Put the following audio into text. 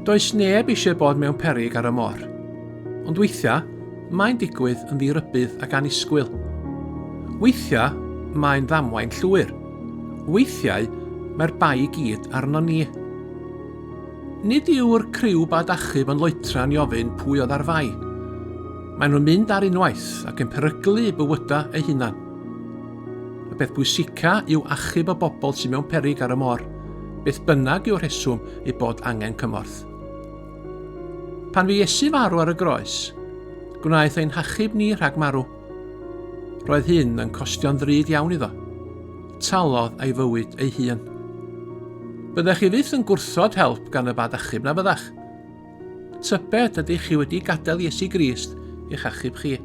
Does neb eisiau bod mewn peryg ar y môr. Ond weithiau, mae'n digwydd yn ddi-rybudd ac annisgwyl. Weithiau, mae'n ddamwain llwyr. Weithiau, mae'r bai i gyd arnon ni. Nid yw'r criw bad achub yn loetran i ofyn pwy oedd ar fai. Maen nhw'n mynd ar unwaith ac yn peryglu eu bywydau eu hunain. Y peth pwysica yw achub y bobl sydd mewn peryg ar y môr, beth bynnag yw'r rheswm eu bod angen cymorth. Pan fu Iesu farw ar y groes, gwnaeth ein hachub ni rhag marw. Roedd hyn yn costio'n ddrud iawn iddo. Talodd ei fywyd ei hun. Byddech chi fyth yn gwrthod help gan y bad achub na fyddech? Tybed ydych chi wedi gadael Iesu Grist i'ch achub chi?